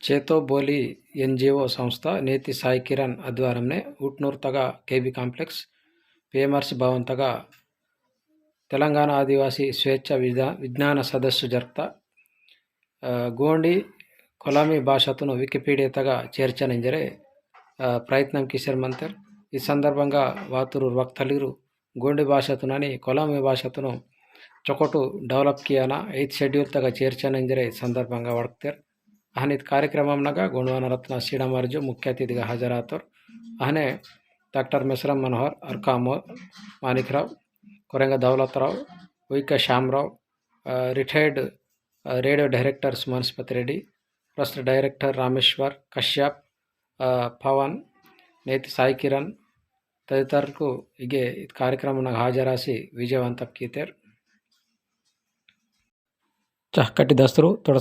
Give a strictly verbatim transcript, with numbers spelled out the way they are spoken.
चेतो बोली एनजीओ संस्था नेति साई किरण आध्वर्यमने उटनूर तगा केबी कॉम्प्लेक्स, पीएमआरसी भवन तगा तेलंगाना आदिवासी स्वेच्छा विजा-, विज्ञान सदस्सु जरता। अ, गोंडी कोलामी भाषातुनु विकिपीडिया तगा चेर्चन इंजरे, अ, प्रयत्नम किसेर मंतेर। ई संदर्भंगा वातुरु वक्तलीरु गोंडी भाषातुननी कोलामी भाषातुनु चोकोटु develop कियाना eighth schedule तगा चेर्चन इंजरे ई संदर्भंगा वड़कतेर। अहन इत कार्यक्रमम नगा गोंडवाना रत्न सीडाम अर्जु मुख्य अतिथिगा हाजर आतोर। अहने डॉक्टर मेसराम मनोहर, अर्कामोर मानिकराव, कोरेंगा दौलतराव, उइका श्यामराव, अ, retired, अ, रेडियो डायरेक्टर सुमन रेड्डी, प्रस्तुत डायरेक्टर रामेश्वर कश्यप, अ, पवन, नेति साई किरण तदितरकु इगे इत कार्यक्रम नगा हाजर आसी विजयवंत कीतेर। चह कटी दस्तुरु थोड़ा